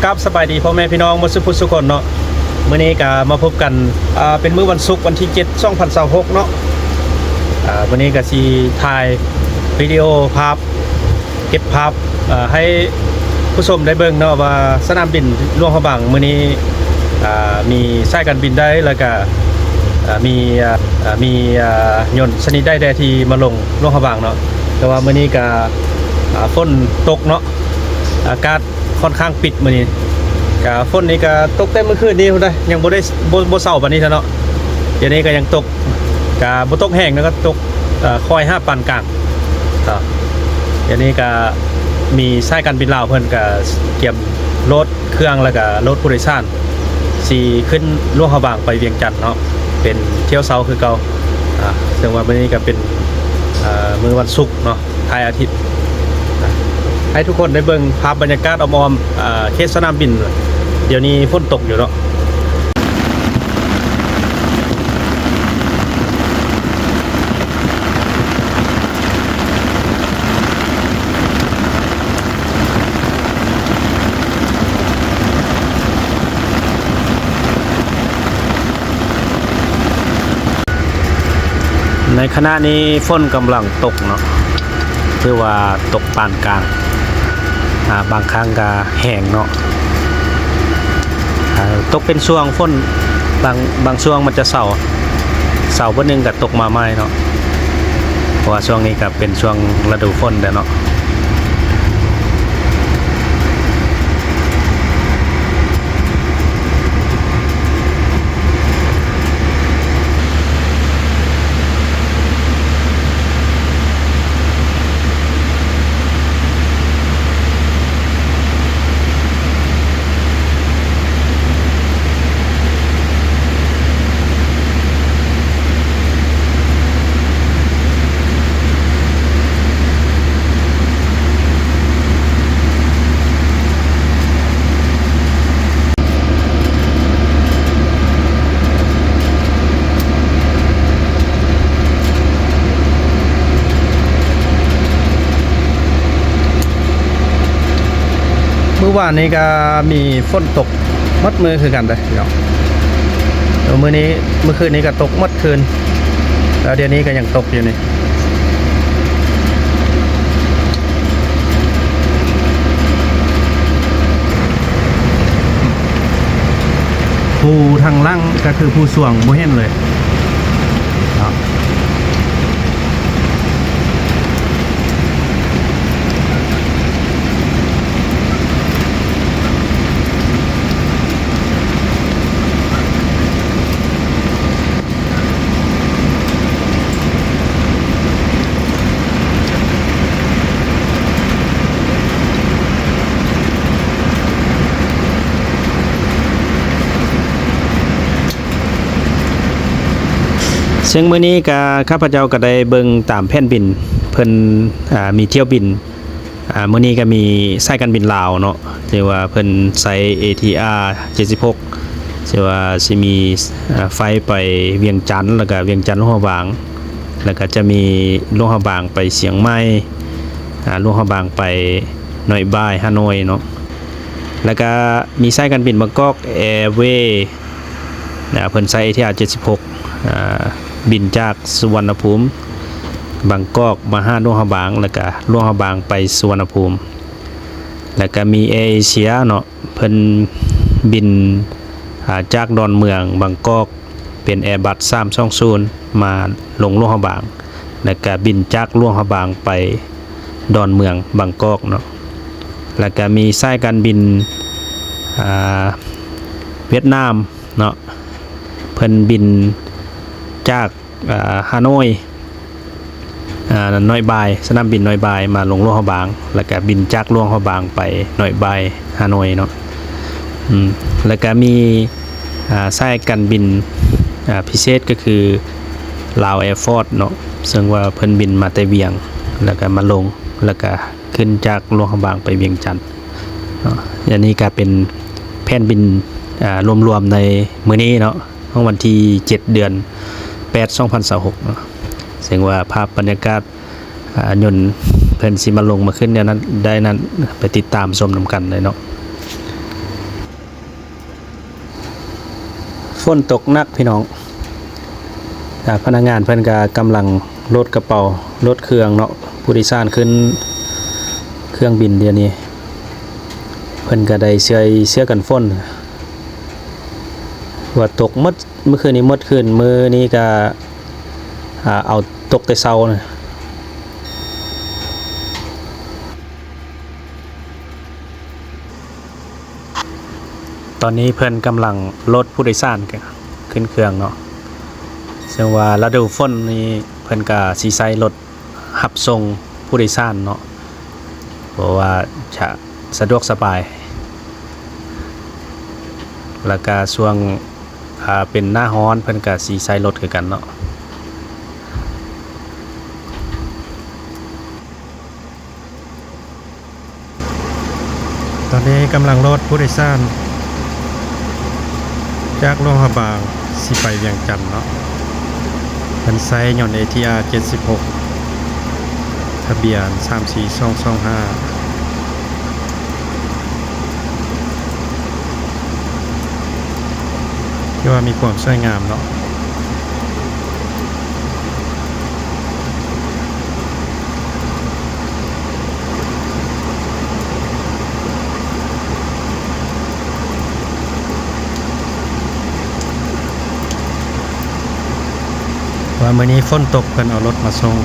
ຄັບ ສະບາຍດີພໍ່ແມ່ພີ່ນ້ອງໝົດສູ່ຜູ້ສູ່ຄົນເນາະ. ມື້ນີ້ກະມາພົບກັນ ອ່າ ເປັນມື້ວັນສຸກ ວັນທີເຈັດ ສອງພັນຊາວຫົກເນາະ. ອ່າ ມື້ນີ້ກະຊິຖ່າຍວິດີໂອພາບ ເກັບພາບ ເອີ ໃຫ້ຜູ້ຊົມໄດ້ເບິ່ງເນາະ ວ່າສະໜາມບິນຫຼວງພະບາງມື້ນີ້ ອ່າ ມີສາຍການບິນໃດ ແລ້ວກະ ອ່າ ມີ ອ່າ ມີ ອ່າ ຍົນຊະນິດໃດແດ່ທີ່ມາລົງຫຼວງພະບາງເນາະ. ແຕ່ວ່າມື້ນີ້ກະ ອ່າ ຝົນຕົກເນາະ ອາກາດ ຂ້ອນຂ້າງປິດມື້ນີ້. ກະຝົນນີ້ກະຕົກແຕ່ມື້ຄືນນີ້ພຸ້ນເດ້ ຍັງບໍ່ໄດ້ ບໍ່ ບໍ່ເຊົາປານນີ້ເທື່ອເນາະ. ດຽວນີ້ກະຍັງຕົກ ກະບໍ່ຕົກແຮງນະ ກະຕົກ ເອີ ຄ່ອຍຫາປານກາງເນາະ. ດຽວນີ້ກະມີສາຍການບິນລາວເພິ່ນກະກຽມໂຫຼດເຄື່ອງ ແລ້ວກະໂຫຼດຜູ້ໂດຍສານ ຊິຂຶ້ນຫຼວງພະບາງໄປວຽງຈັນເນາະ ເປັນຖ້ຽວເຊົ້າຄືເກົ່າ. ອ່າ ເຊິ່ງວ່າມື້ນີ້ກະເປັນ ເອີ ມື້ວັນສຸກເນາະ ທ້າຍອາທິດ ໃຫ້ທຸກຄົນໄດ້ເບິ່ງພາບບັນຍາກາດອ້ອມໆ ເອີ ເຂດສະໜາມບິນ. ດຽວນີ້ຝົນຕົກຢູ່ເນາະ. ໃນຂະນະນີ້ຝົນກຳລັງຕົກເນາະ ຖືວ່າຕົກປານກາງ ອ່າ ບາງຄັ້ງກະແຮງເນາະ. ອ່າ ຕົກເປັນຊ່ວງຝົນ ບາງ ບາງຊ່ວງມັນຈະເຊົາ ເຊົາບຶດໜຶ່ງກະຕົກມາໃໝ່ເນາະ ເພາະວ່າຊ່ວງນີ້ກະເປັນຊ່ວງລະດູຝົນແລ້ວເນາະ. ມື້ວານນີ້ກະມີຝົນຕົກໝົດມື້ຄືກັນເດີ້ພີ່ນ້ອງ. ແລ້ວມື້ນີ້ ມື້ຄືນນີ້ກະຕົກໝົດຄືນ ແລ້ວດຽວນີ້ກະຍັງຕົກຢູ່ນີ້. ພູທາງຫຼັງກະຄືພູຊວງບໍ່ເຫັນເລີຍເນາະ. ເຊິ່ງມື້ນີ້ກະ ຂ້າພະເຈົ້າກະໄດ້ເບິ່ງຕາມແຜນບິນ ເພິ່ນ ອ່າ ມີຖ້ຽວບິນ ອ່າ ມື້ນີ້ກະມີສາຍການບິນລາວເນາະ ທີ່ວ່າເພິ່ນໃຊ້ ເອທີອາ ເຈັດສິບຫົກ ທີ່ວ່າຊິມີ ອ່າ ໄຟໄປວຽງຈັນ ແລ້ວກະວຽງຈັນຫຼວງພະບາງ ແລ້ວກະຈະມີຫຼວງພະບາງໄປຊຽງໃໝ່ ອ່າ ຫຼວງພະບາງໄປນ້ອຍບາຍ ຮ່າໂນ້ຍເນາະ. ແລ້ວກະມີສາຍການບິນບາງກອກແອເວ ນະ ເພິ່ນໃຊ້ ເອທີອາ ເຈັດສິບຫົກ ອ່າ ບິນຈາກສຸວັນນະພູມ ບາງກອກ ມາຫາຫຼວງພະບາງ ແລ້ວກະຫຼວງພະບາງໄປສຸວັນນະພູມ. ແລ້ວກະມີແອເອເຊຍເນາະ ເພິ່ນບິນ ອ່າ ຈາກດອນເມືອງ ບາງກອກ ເປັນແອບັສ ສາມສອງສູນ ມາລົງຫຼວງພະບາງ ແລ້ວກະບິນຈາກຫຼວງພະບາງໄປດອນເມືອງ ບາງກອກເນາະ. ແລ້ວກະມີສາຍການບິນ ອ່າ ຫວຽດນາມເນາະ ເພິ່ນບິນຈາກ ອ່າ ຮ່າໂນ້ຍ ອ່າ ນ້ອຍບາຍ ສະໜາມບິນນ້ອຍບາຍ ມາລົງຫຼວງພະບາງ ແລ້ວກະບິນຈາກຫຼວງພະບາງໄປນ້ອຍບາຍ ຮ່າໂນ້ຍເນາະ. ອືມ ແລ້ວກະມີ ອ່າ ສາຍການບິນ ອ່າ ພິເສດ ກະຄືລາວແອຟອດເນາະ ເຊິ່ງວ່າເພິ່ນບິນມາແຕ່ວຽງ ແລ້ວກະມາລົງ ແລ້ວກະຂຶ້ນຈາກຫຼວງພະບາງໄປວຽງຈັນເນາະ. ອັນນີ້ກະເປັນແຜນບິນ ອ່າ ລວມໆ ໃນມື້ນີ້ເນາະ ຂອງວັນທີເຈັດ ເດືອນແປດ ສອງພັນຊາວຫົກເນາະ. ເຊິ່ງວ່າພາບບັນຍາກາດ ອ່າ ຍົນເພິ່ນຊິມາລົງມາຂຶ້ນແນວນັ້ນໄດ້ນັ້ນ ໄປຕິດຕາມຊົມນຳກັນເລີຍເນາະ. ຝົນຕົກໜັກພີ່ນ້ອງ. ອາ ພະນັກງານເພິ່ນກະກຳລັງໂຫຼດກະເປົາ ໂຫຼດເຄື່ອງເນາະ ຜູ້ໂດຍສານຂຶ້ນເຄື່ອງບິນດຽວນີ້ ເພິ່ນກະໄດ້ໃສ່ເສື້ອກັນຝົນ ວ່າຕົກໝົດ ມື້ຄືນນີ້ໝົດຄືນ ມື້ນີ້ກະ ອາ ເອົາຕົກແຕ່ເຊົ້ານະ. ຕອນນີ້ເພິ່ນກຳລັງໂຫຼດຜູ້ໂດຍສານ ກະ ຂຶ້ນເຄື່ອງເນາະ ເຊິ່ງວ່າລະດູຝົນນີ້ເພິ່ນກະຊິໃຊ້ລົດຮັບສົ່ງຜູ້ໂດຍສານເນາະ ເພາະວ່າຈະສະດວກສະບາຍ ແລ້ວກະຊ່ວງ ອາ ເປັນໜ້າຮ້ອນເພິ່ນກະຊິໃຊ້ລົດຄືກັນເນາະ. ຕອນນີ້ກຳລັງໂຫຼດຜູ້ໂດຍສານ ຈາກຫຼວງພະບາງຊິໄປວຽງຈັນເນາະ. ເພິ່ນໃຊ້ຍົນເອທີອາເຈັດສິບຫົກ ທະບຽນສາມສີ່ສອງສອງຫ້າ ຖືວ່າມີຄວາມສວຍງາມເນາະ. ວ່າມື້ນີ້ຝົນຕົກ ເພິ່ນເອົາລົດມາສົ່ງ.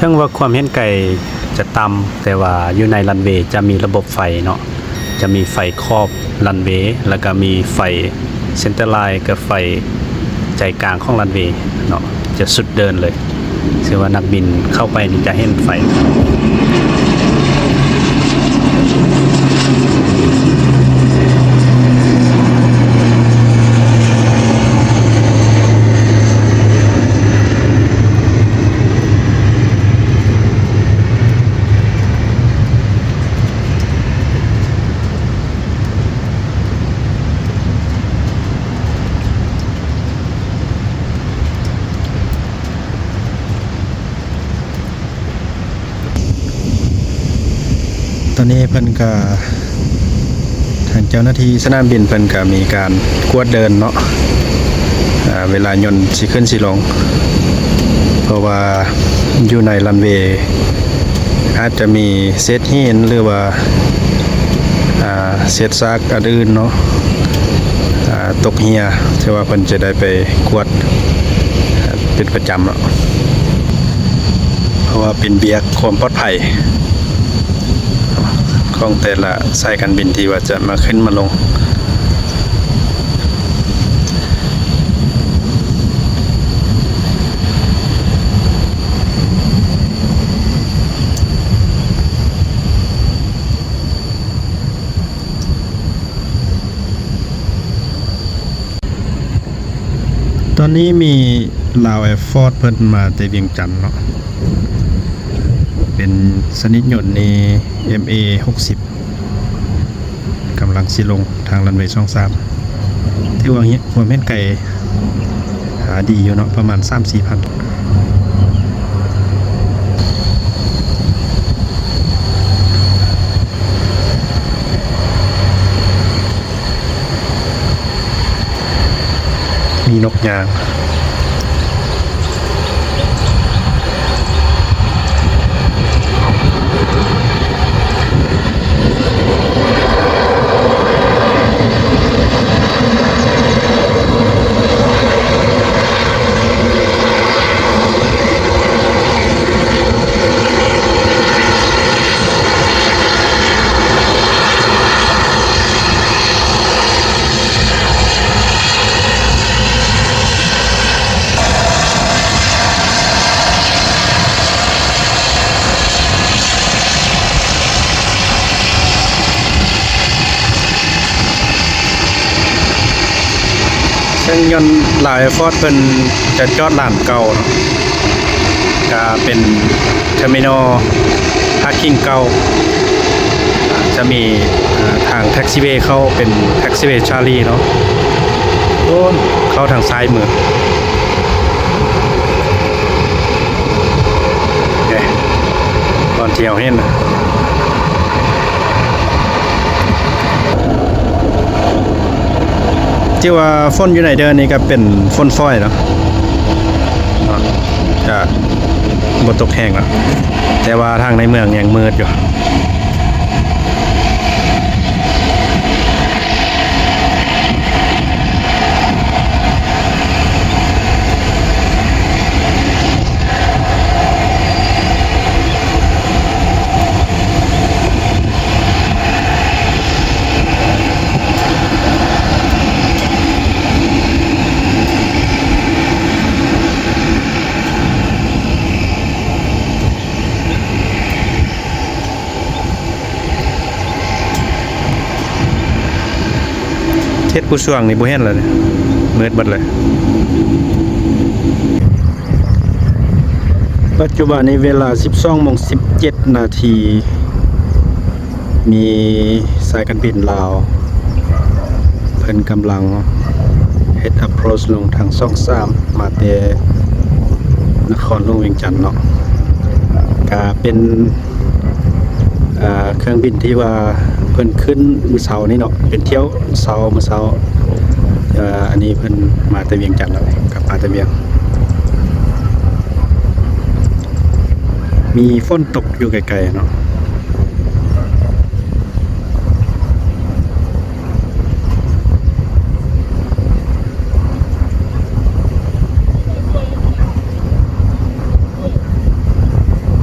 ເຖິງວ່າຄວາມເຫັນໄກຈະຕ່ຳ, ແຕ່ວ່າຢູ່ໃນຣັນເວຈະມີລະບົບໄຟເນາະ, ຈະມີໄຟຂອບຣັນເວ ແລ້ວກະມີໄຟເຊັນເຕີລາຍ ກັບໄຟໃຈກາງຂອງຣັນເວເນາະ, ຈະສຸດເດີນເລີຍ. ເຊື່ອວ່ານັກບິນເຂົ້າໄປນີ້ຈະເຫັນໄຟ. ຕອນນີ້ເພິ່ນກະ ທາງເຈົ້າໜ້າທີ່ສະໜາມບິນເພິ່ນກະມີການກວດເດີ່ນເນາະ, ອາ ເວລາຍົນຊິຂຶ້ນຊິລົງ ເພາະວ່າຢູ່ໃນຣັນເວ ອາດຈະມີເສດຫີນ ຫຼືວ່າ ອາ ເສດຊາກອັນອື່ນເນາະ ອາ ຕົກເຮ່ຍ, ແຕ່ວ່າເພິ່ນຈະໄດ້ໄປກວດ ອາ ເປັນປະຈຳເນາະ, ເພາະວ່າເປັນວຽກຄວາມປອດໄພຂອງແຕ່ລະສາຍການບິນທີ່ວ່າຈະມາຂຶ້ນມາລົງ. ຕອນນີ້ມີລາວແອຟອດເພິ່ນມາແຕ່ວຽງຈັນເນາະ, ເປັນຊະນິດຍົນນີ້ ເອັມເອ ຫົກສິບ ກຳລັງຊິລົງທາງຣັນເວສອງສາມ. ຖືວ່າຄວາມເຫັນໄກ ຫາດີຢູ່ເນາະ, ປະມານສາມສີ່ພັນ. ມີນົກຍາງ. ເຊິ່ງຍົນລາວແອຟອດເພິ່ນຈະຈອດລານເກົ່າເນາະ, ກະເປັນເທີມິນອລພາກກິ້ງເກົ່າ. ຈະມີ ເອີ ທາງແທັກຊີເວເຂົ້າເປັນແທັກຊີເວຊາລີເນາະ, ໂອ້ນ ເຂົ້າທາງຊ້າຍມື. ເດ້ ບ່ອນທີ່ເຮົາເຫັນນະ ທີ່ວ່າຝົນຢູ່ໃນເດີ່ນນີ້ກໍເປັນຝົນຝອຍເນາະ, ຈະບໍ່ຕົກແຮງເນາະ, ແຕ່ວ່າທາງໃນເມືອງຍັງມືດຢູ່. ເຂດພູຊ່ວງນີ້ບໍ່ເຫັນແລ້ວນີ້ ມືດເບິດເລີຍ. ປັດຈຸບັນນີ້ເວລາສິບສອງໂມງສິບເຈັດນາທີ. ມີສາຍການບິນລາວ ເພິ່ນກຳລັງເຮັດອັບໂພຣດລົງທາງຊ່ອງສາມ ມາແຕ່ນະຄອນຫຼວງວຽງຈັນເນາະ, ກະເປັນ ເອີ ເຄື່ອງບິນທີ່ວ່າເພິ່ນຂຶ້ນມື້ເຊົ້ານີ້ເນາະ, ເປັນຖ້ຽວເຊົ້າມື້ເຊົ້າ. ເອີ ອັນນີ້ເພິ່ນມາແຕ່ວຽງຈັນແລ້ວ ກັບມາແຕ່ວຽງ. ມີຝົນຕົກຢູ່ໄກໆເນາະ. ເ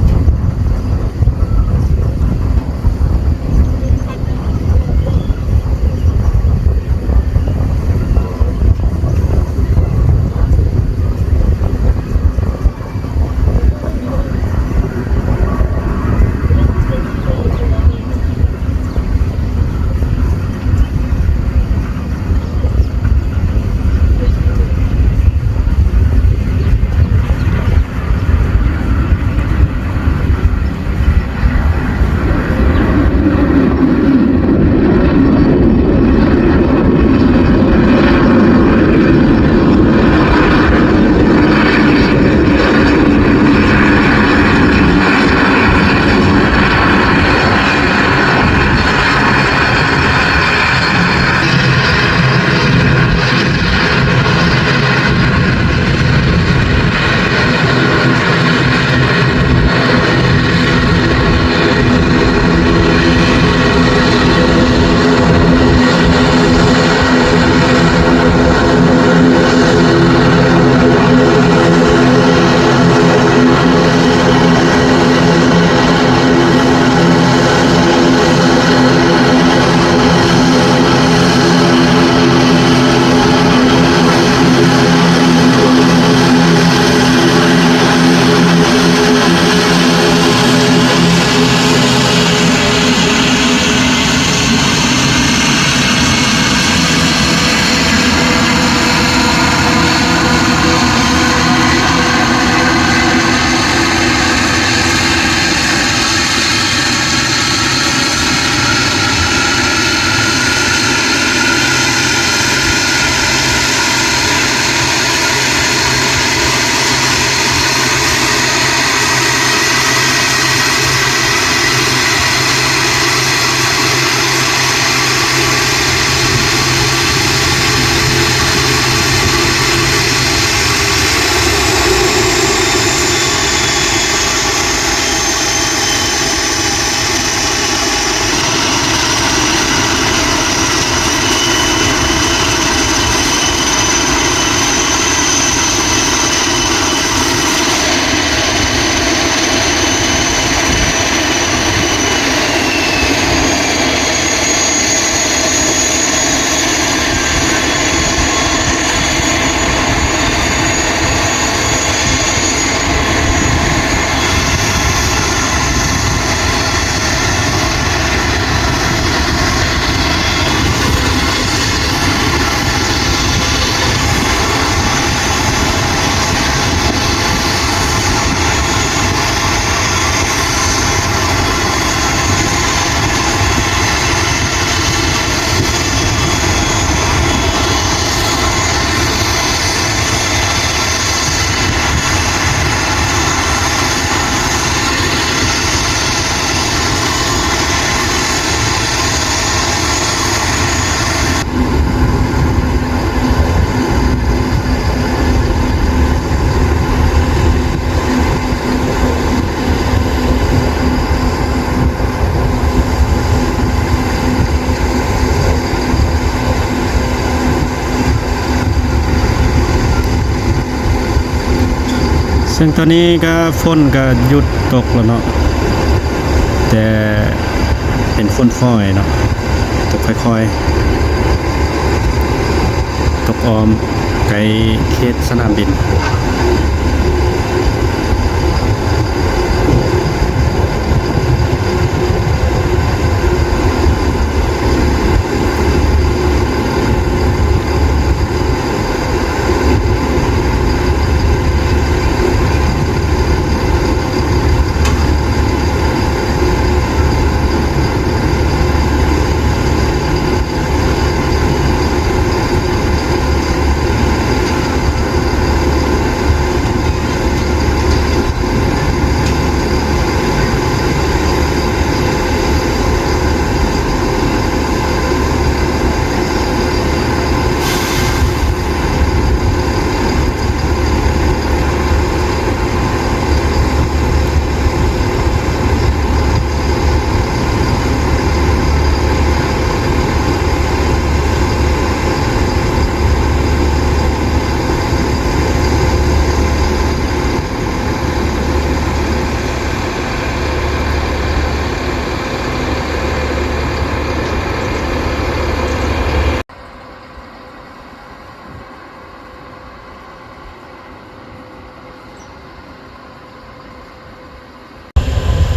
ເຊິ່ງຕອນນີ້ກໍຝົນກໍຢຸດຕົກແລ້ວເນາະ ແຕ່ເປັນຝົນຝອຍເນາະ ຕົກຄ່ອຍໆ ຕົກອ້ອມໃກ້ເຂດສະໜາມບິນ.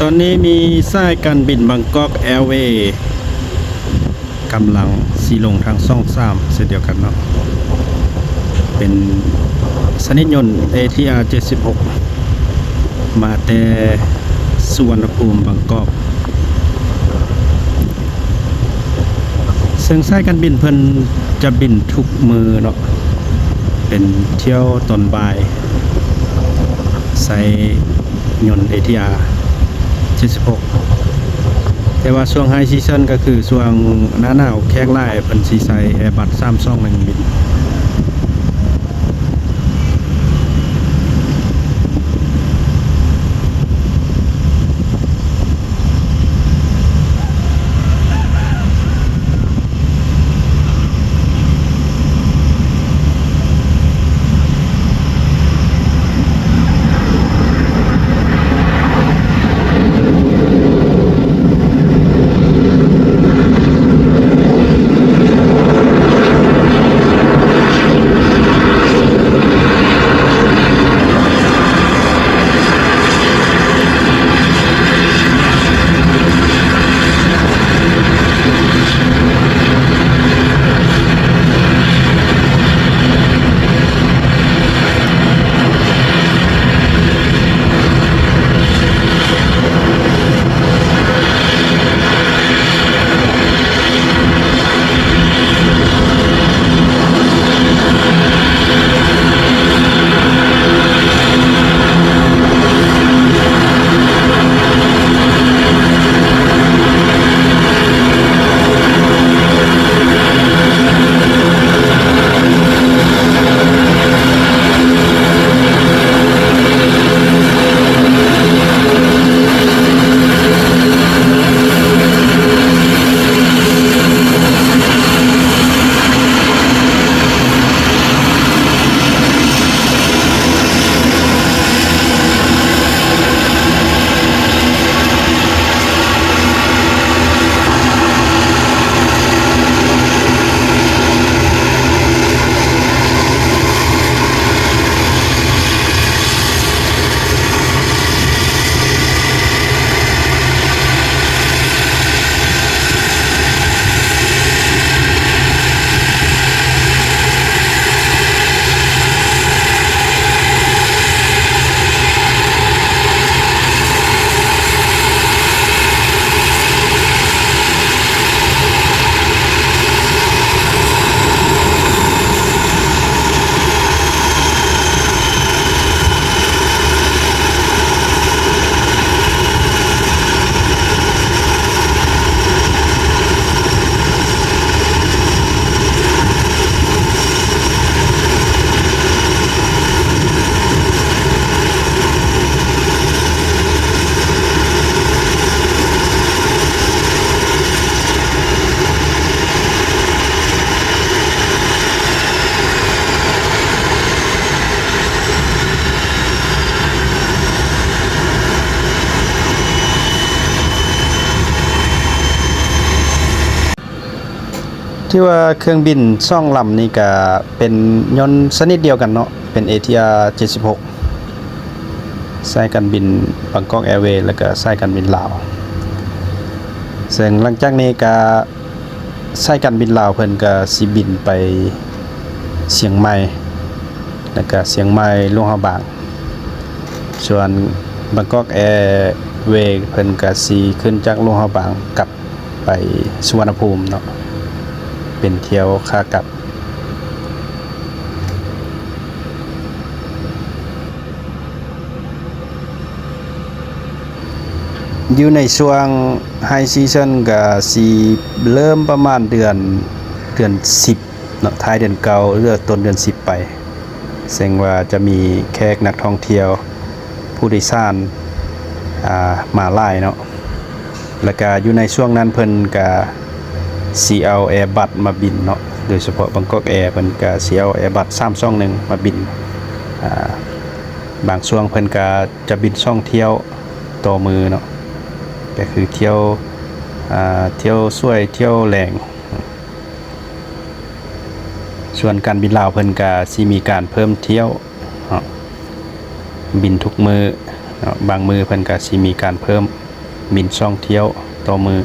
ຕອນນີ້ມີສາຍການບິນບາງກອກແອເວ ກຳລັງຊິລົງທາງຊ່ອງສາມເຊັ່ນດຽວກັນເນາະ ເປັນຊະນິດຍົນເອທີອາເຈັດສິບຫົກ ມາແຕ່ສຸວັນນະພູມ ບາງກອກ. ເຊິ່ງສາຍການບິນເພິ່ນຈະບິນທຸກມື້ເນາະ ເປັນຖ້ຽວຕອນບ່າຍ ໃຊ້ຍົນເອທີອາເຈັດສິບຫົກ ແຕ່ວ່າຊ່ວງໄຮຊີຊັນ ກໍຄືຊ່ວງໜ້າໜາວແຂກຫຼາຍ ເພິ່ນຊິໃຊ້ແອບັສສາມສອງໜຶ່ງບິນ. ທີ່ວ່າເຄື່ອງບິນສອງລຳນີ້ກະເປັນຍົນຊະນິດດຽວກັນເນາະ ເປັນເອທີອາເຈັດສິບຫົກ ສາຍການບິນບາງກອກແອເວ ແລ້ວກະສາຍການບິນລາວ. ເຊິ່ງຫຼັງຈາກນີ້ກະສາຍການບິນລາວເພິ່ນກະຊິບິນໄປຊຽງໃໝ່ ແລ້ວກະຊຽງໃໝ່ ຫຼວງພະບາງ. ສ່ວນບາງກອກແອເວ ເພິ່ນກະຊິຂຶ້ນຈາກຫຼວງພະບາງກັບ ໄປສຸວັນນະພູມເນາະ ເປັນຖ້ຽວຂາກັບ. ຢູ່ໃນຊ່ວງໄຮຊີຊັນກະຊິເລີ່ມປະມານເດືອນ ເດືອນສິບເນາະ ທ້າຍເດືອນເກົ້າ ຫຼື ຕົ້ນເດືອນສິບໄປ. ເຊິ່ງວ່າຈະມີແຂກນັກທ່ອງທ່ຽວ ຜູ້ໂດຍສານ ອ່າ ມາຫຼາຍເນາະ ແລ້ວກະຢູ່ໃນຊ່ວງນັ້ນເພິ່ນກະຊິເອົາແອບັສມາບິນເນາະ ໂດຍສະເພາະບາງກອກແອເພິ່ນກະຊິເອົາແອບັສສາມສອງໜຶ່ງມາບິນ. ອ່າ ບາງຊ່ວງເພິ່ນກະຈະບິນສອງຖ້ຽວຕໍ່ມື້ເນາະ ກະຄືຖ້ຽວ ອ່າ ຖ້ຽວສວຍ ຖ້ຽວແລງ. ສ່ວນການບິນລາວເພິ່ນກະຊິມີການເພີ່ມຖ້ຽວເນາະ ບິນທຸກມື້ເນາະ ບາງມື້ເພິ່ນກະຊິມີການເພີ່ມບິນສອງຖ້ຽວຕໍ່ມື້.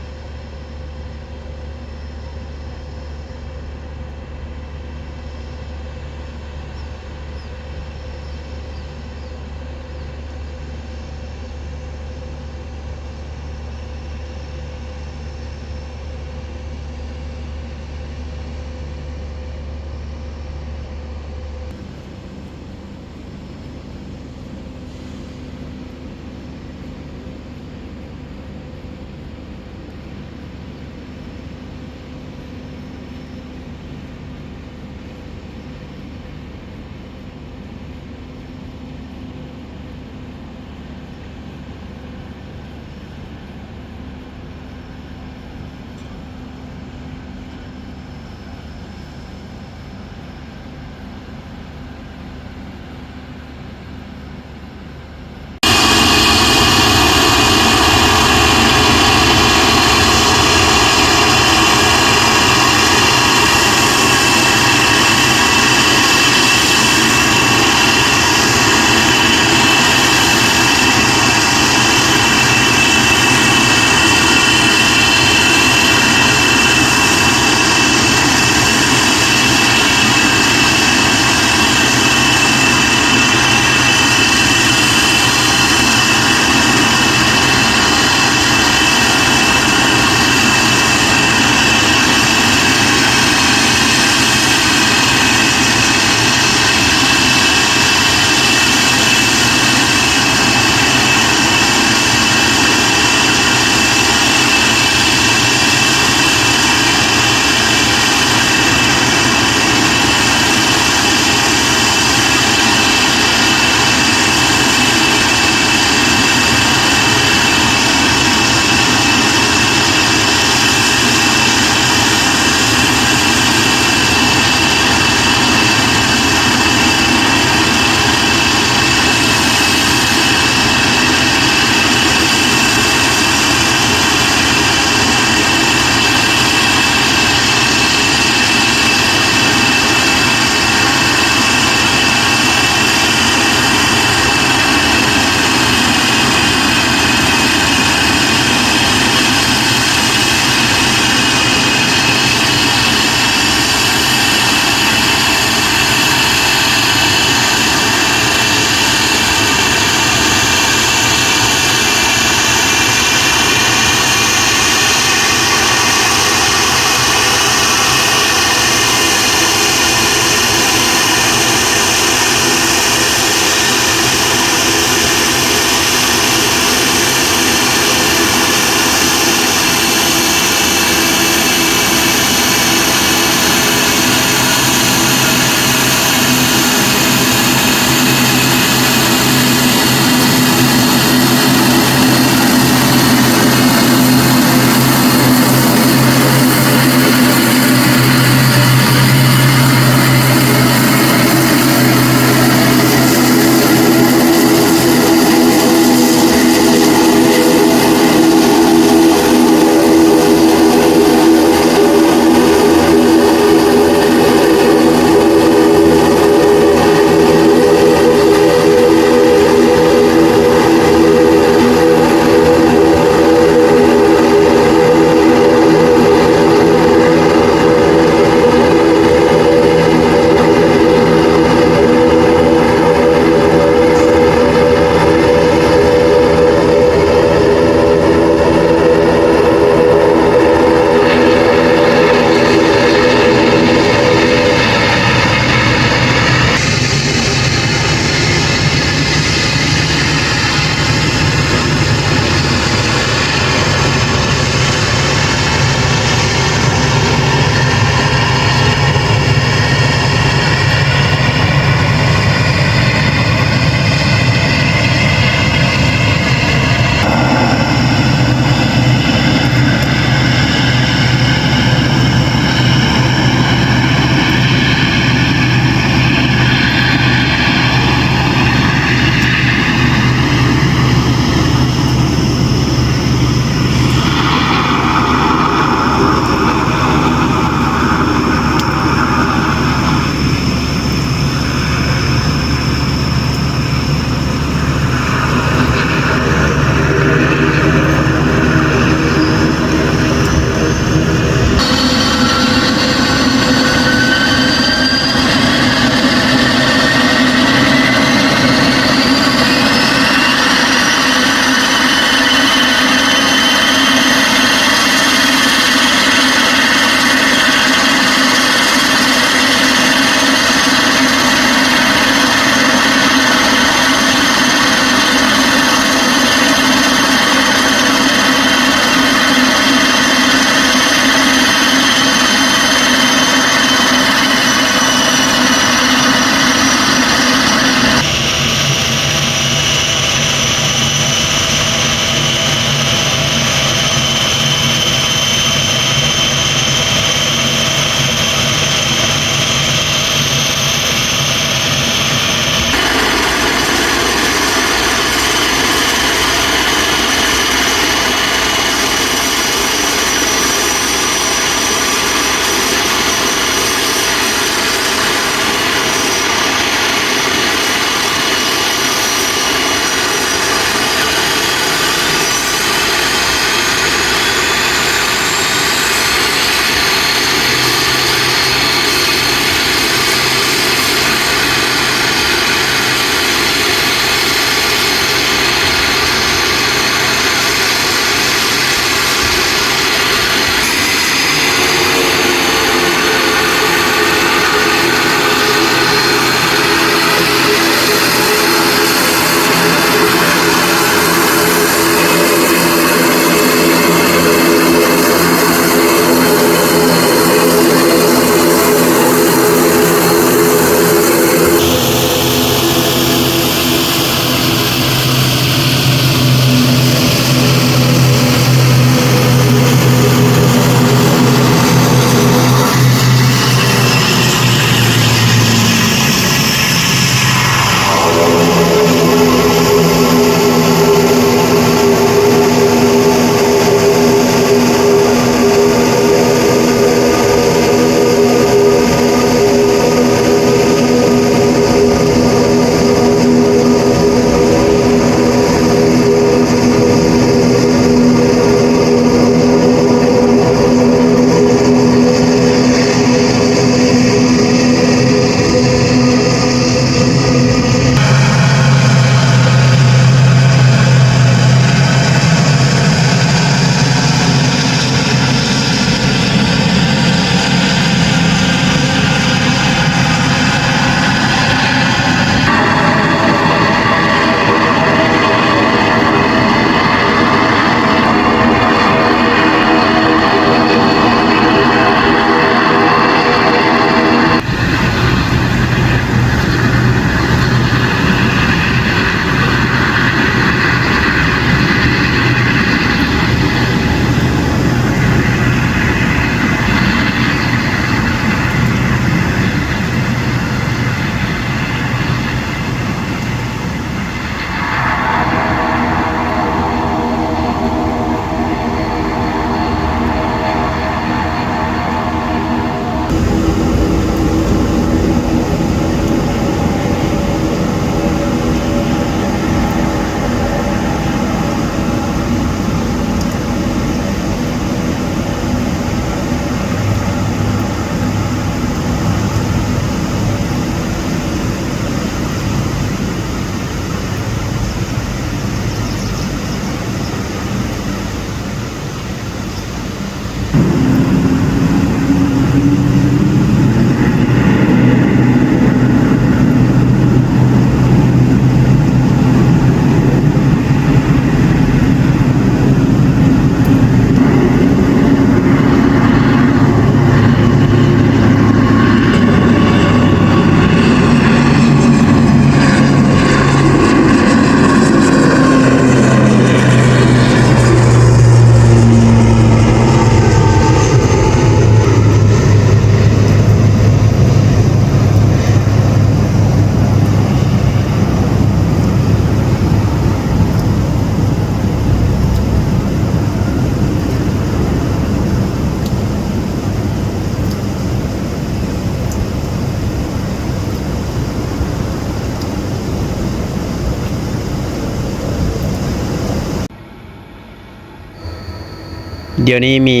ດຽວນີ້ມີ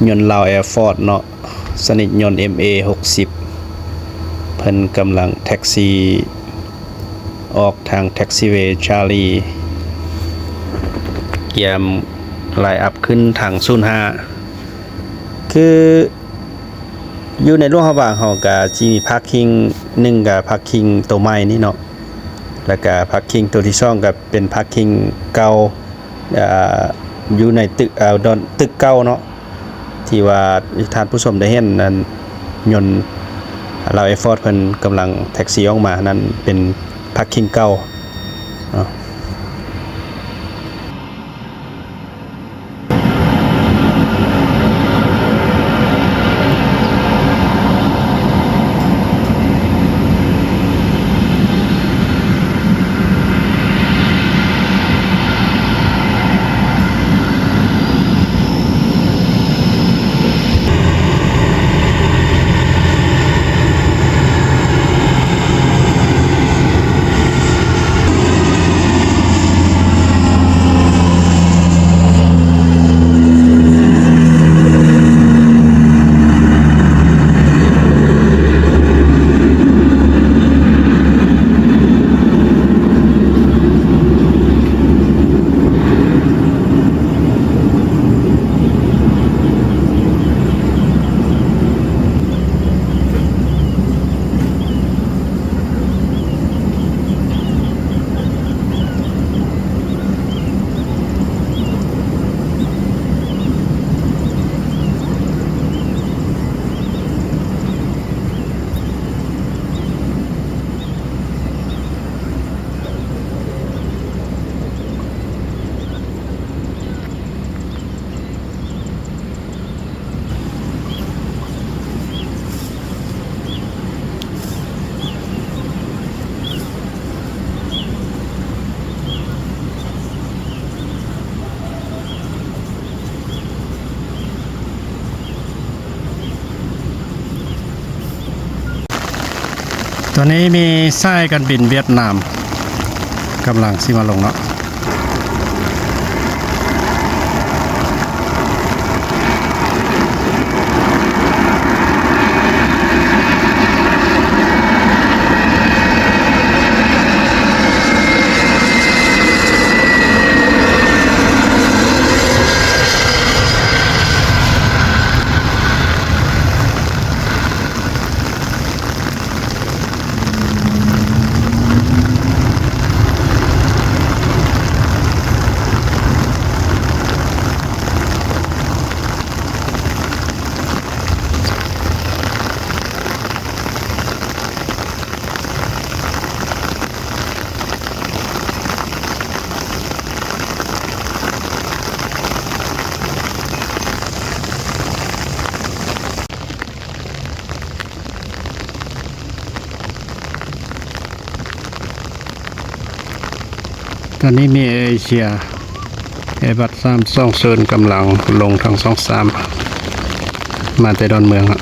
ຍົນລາວແອຟອດເນາະ ຊະນິດຍົນເອັມເອຫົກສິບ ເພິ່ນກຳລັງແທັກຊີອອກທາງແທັກຊີເວຈາລີ ກຽມໄລ່ອັບຂຶ້ນທາງສູນຫ້າ ຄື ຢູ່ໃນຫຼວງພະບາງເຮົາກະຊິມີພາກຄິງ ໜຶ່ງກະພາກຄິງໂຕໃໝ່ນີ້ເນາະ ແລ້ວກະພາກຄິງໂຕທີສອງກະເປັນພາກຄິງເກົ່າ ອາ ຢູ່ໃນຕຶກ ອາ ດອນ ຕຶກເກົ່າເນາະ ທີ່ວ່າທ່ານຜູ້ຊົມໄດ້ເຫັນນັ້ນ ຍົນລາວແອຟອດເພິ່ນກຳລັງແທັກຊີອອກມານັ້ນເປັນພາກຄິງເກົ່າເນາະ. ຕອນນີ້ມີສາຍການບິນຫວຽດນາມກຳລັງຊິມາລົງເນາະ. ຕອນນີ້ມີເອເຊຍ ແອບັສສາມສອງສູນກຳລັງລົງທາງຊ່ອງສາມ ມາແຕ່ດອນເມືອງ. ຕ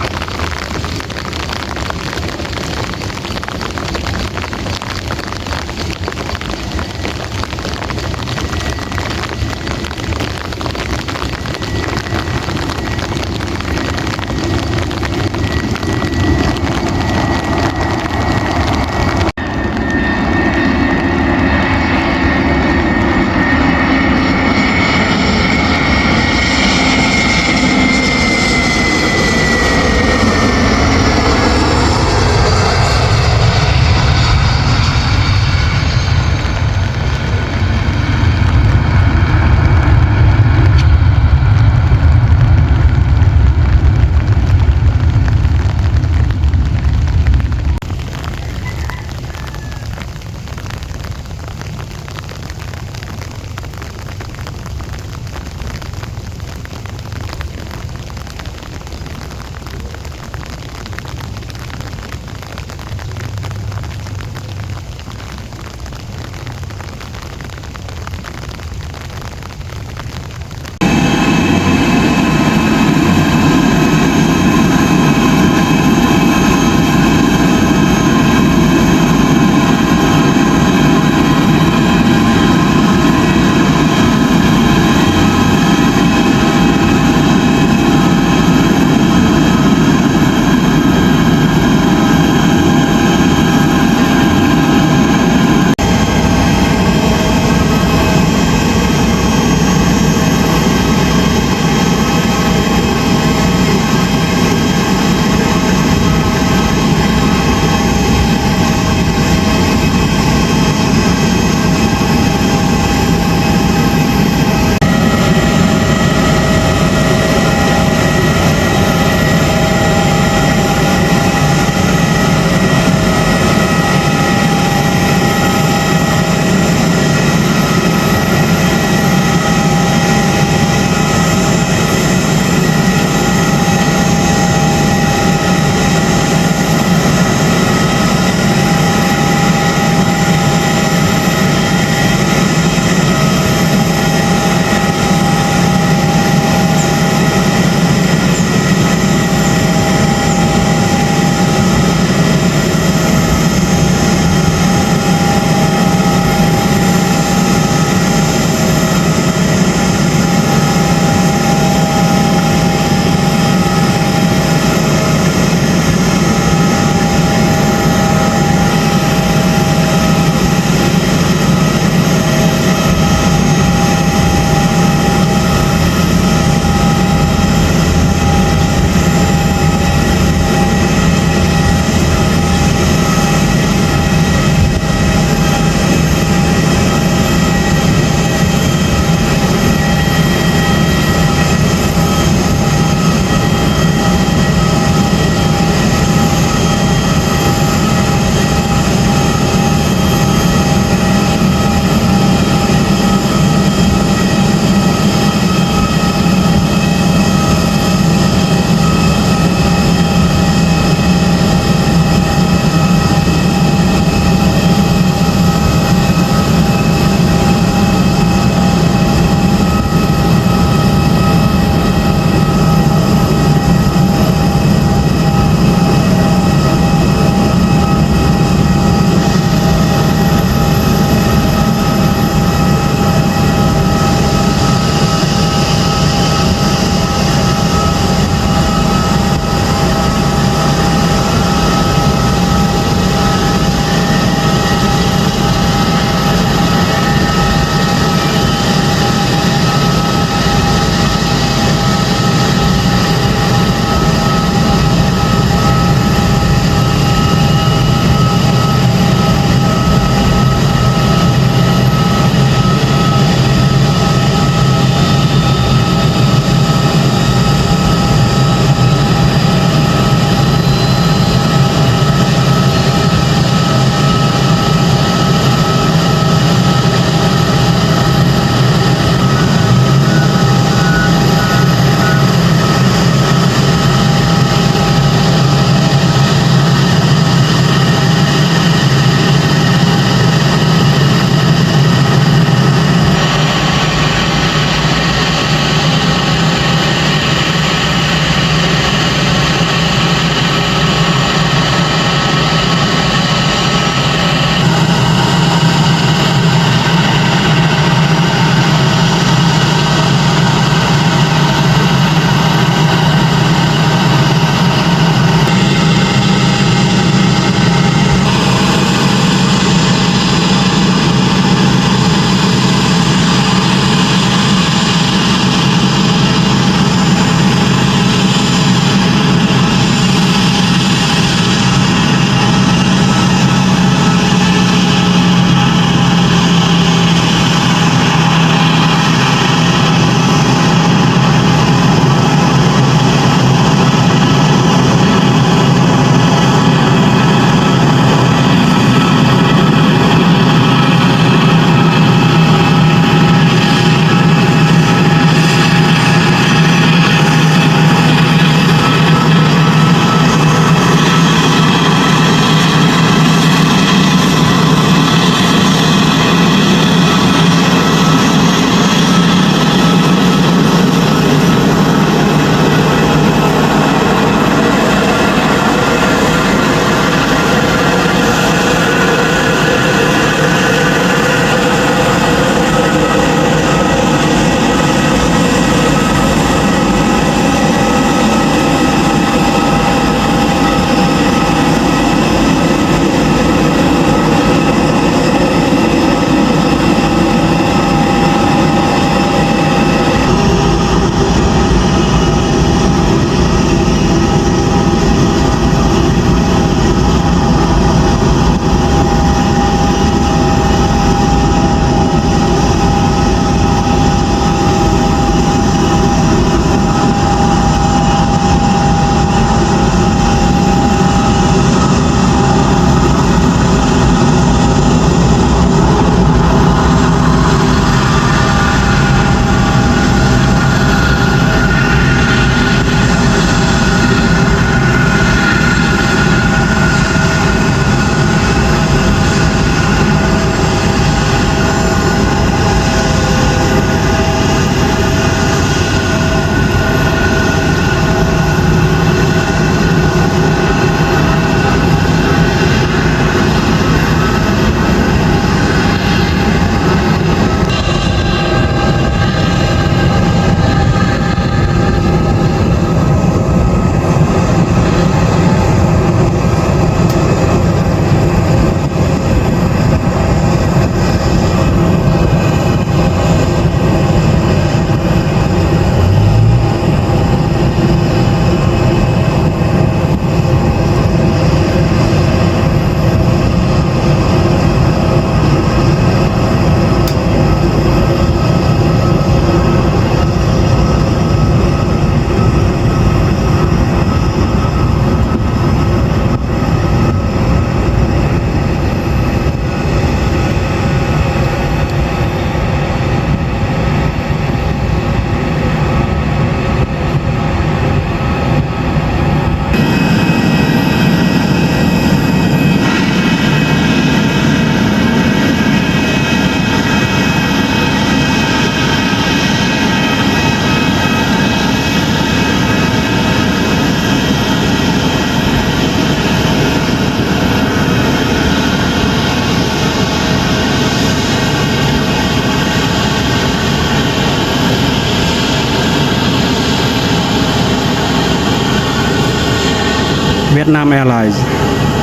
Vietnam Airlines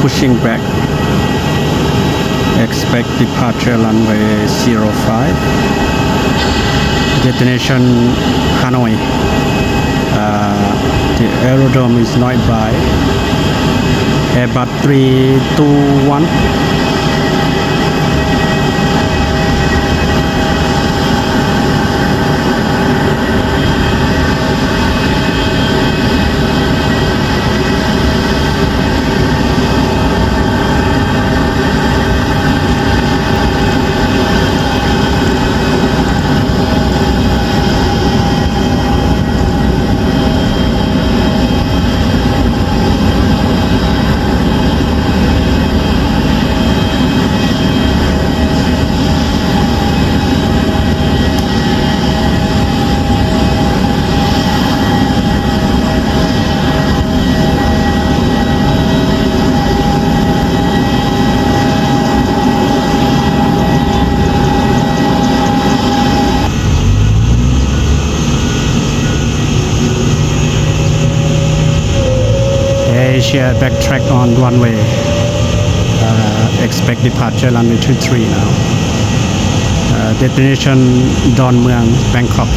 pushing back. Expect departure runway zero five. Destination Hanoi. Uh, the aerodrome is not by Airbus three two one. Air Asia backtrack on runway. Uh, expect departure runway two three now. Uh, destination Don Mueang, Bangkok.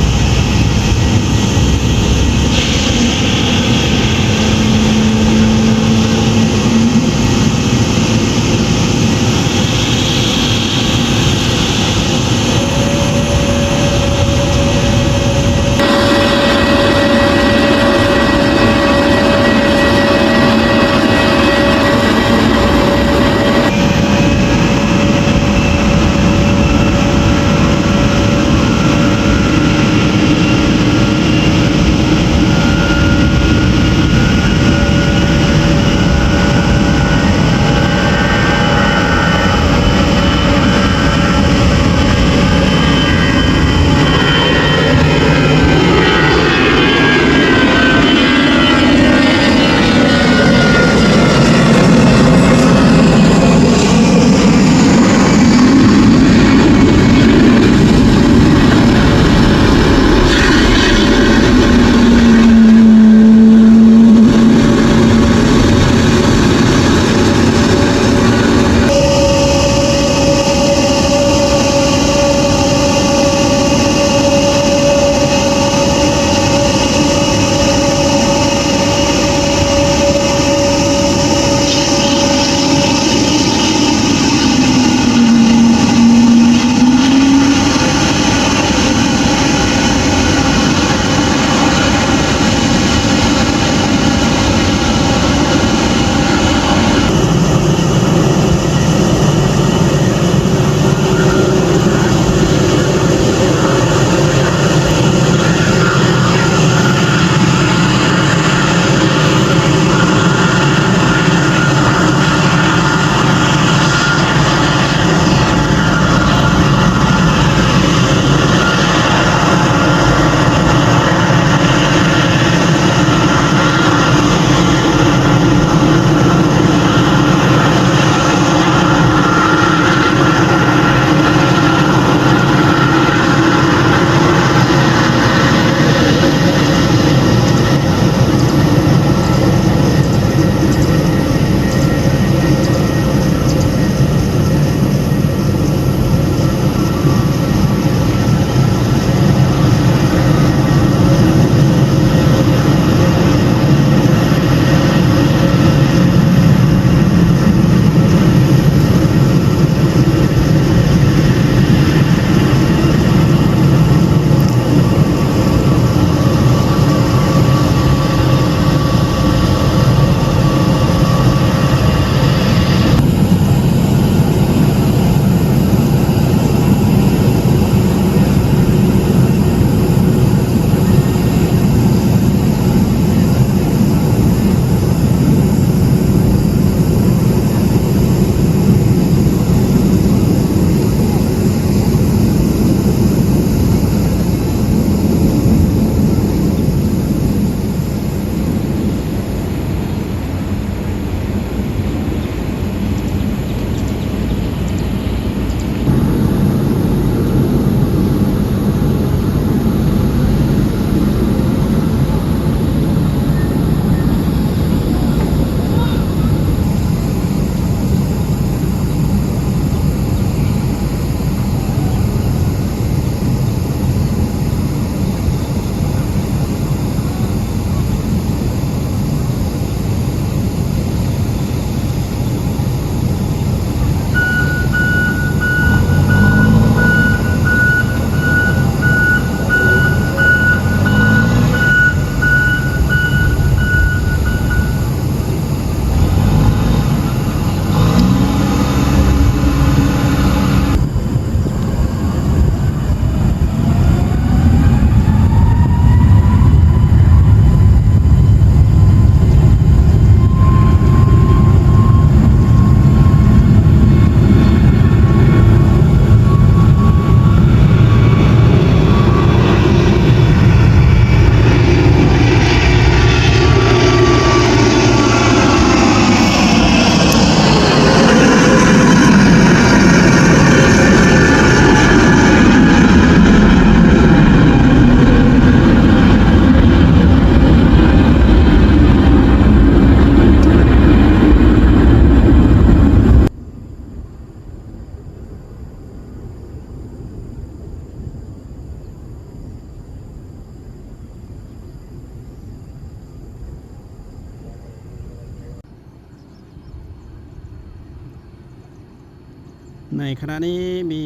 ໃນຂະນະນີ້ມີ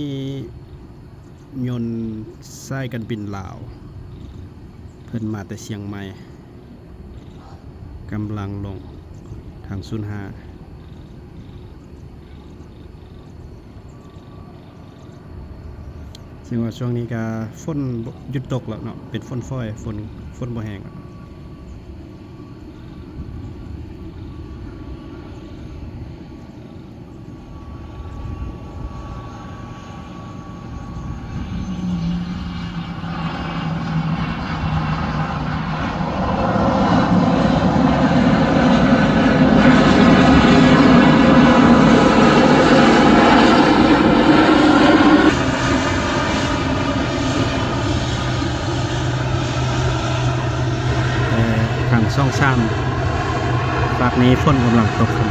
ຍົນສາຍການບິນລາວ ເພິ່ນມາແຕ່ຊຽງໃໝ່ ກຳລັງລົງທາງສູນຫ້າ. ເຊິ່ງວ່າຊ່ວງນີ້ກະຝົນຢຸດຕົກແລ້ວເນາະ ເປັນຝົນຝອຍ ຝົນ ຝົນບໍ່ແຮງ. ເອີ ທາງຊ່ອງສາມ ຟາກນີ້ຝົນກຳລັງຕົກຂຶ້ນ.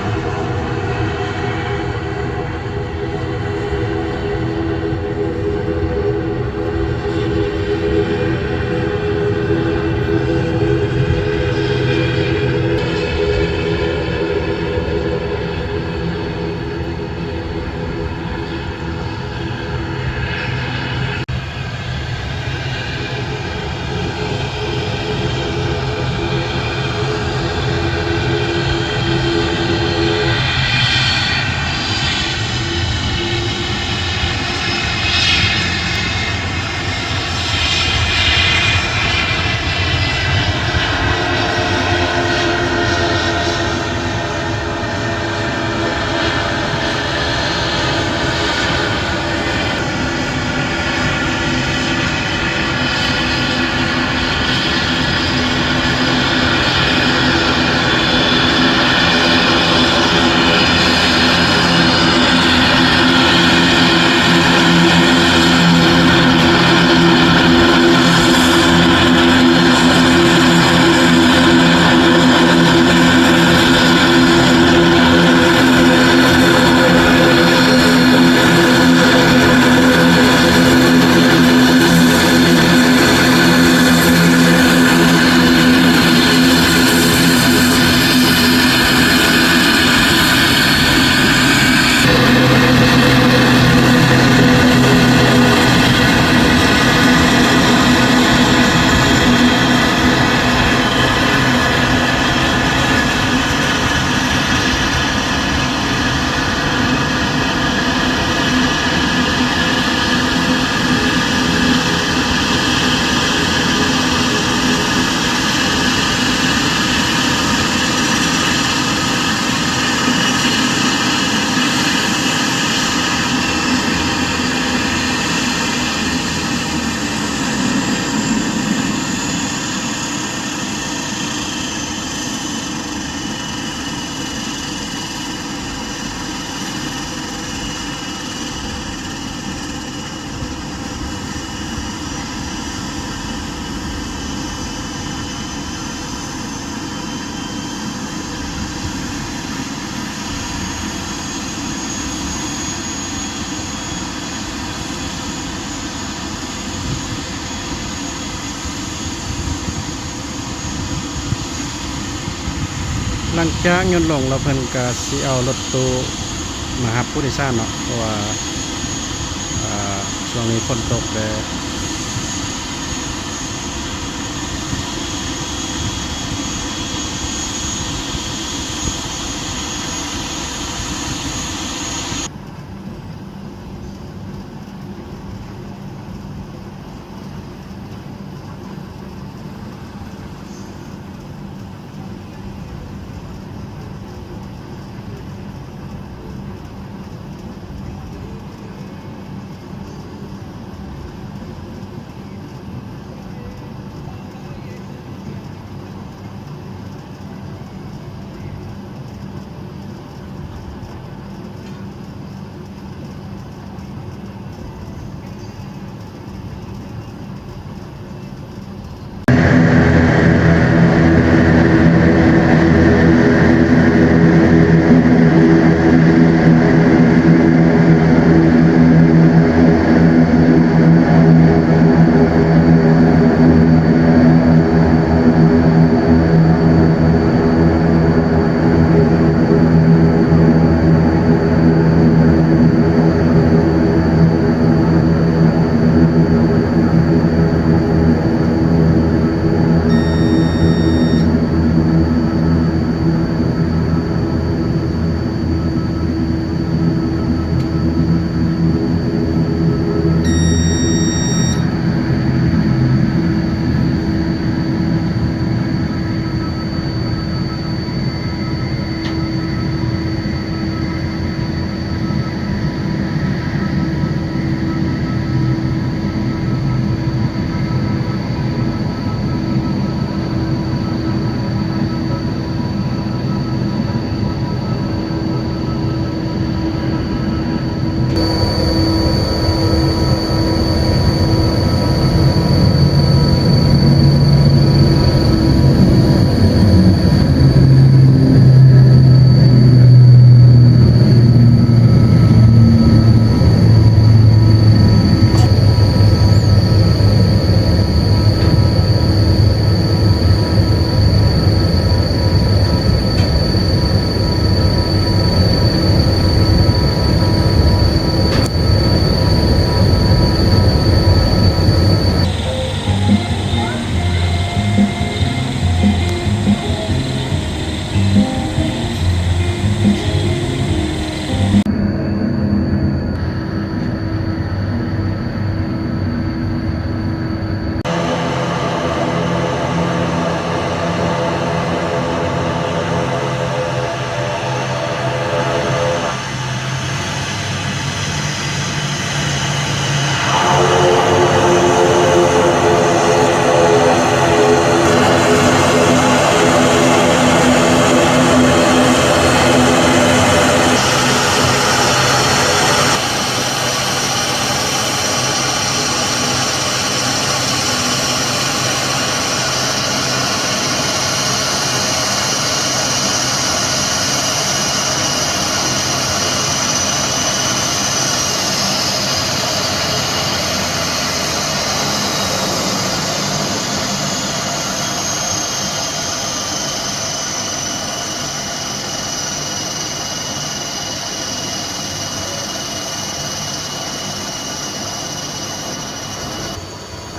ຫຼັງຈາກຍົນລົງແລ້ວ ເພິ່ນກະຊິເອົາລົດຕູ້ມາຮັບຜູ້ໂດຍສານເນາະ ເພາະວ່າ ເອີ ຊ່ວງນີ້ຝົນຕົກແດ່. ເ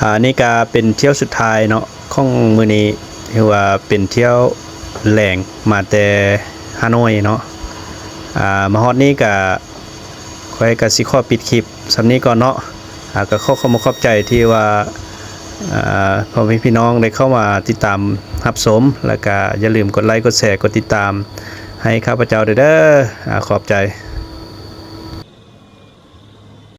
ອາ ນີ້ກະເປັນຖ້ຽວສຸດທ້າຍເນາະ ຂອງມື້ນີ້ ຖືວ່າເປັນຖ້ຽວແລງມາແຕ່ຮາໂນ້ຍເນາະ. ອາ ມາຮອດນີ້ກະ ຂ້ອຍກະຊິຂໍປິດຄລິບສ່ຳນີ້ກ່ອນເນາະ. ອາ ກະຂໍຂອບອົກຂອບໃຈທີ່ວ່າ ອາ ພໍ່ແມ່ພີ່ນ້ອງໄດ້ເຂົ້າມາຕິດຕາມຮັບຊົມ ແລ້ວກະຢ່າລືມກົດໄລກ໌ ກົດແຊ ກົດຕິດຕາມໃຫ້ຂ້າພະເຈົ້າເດີ. ອາ ຂອບໃຈ.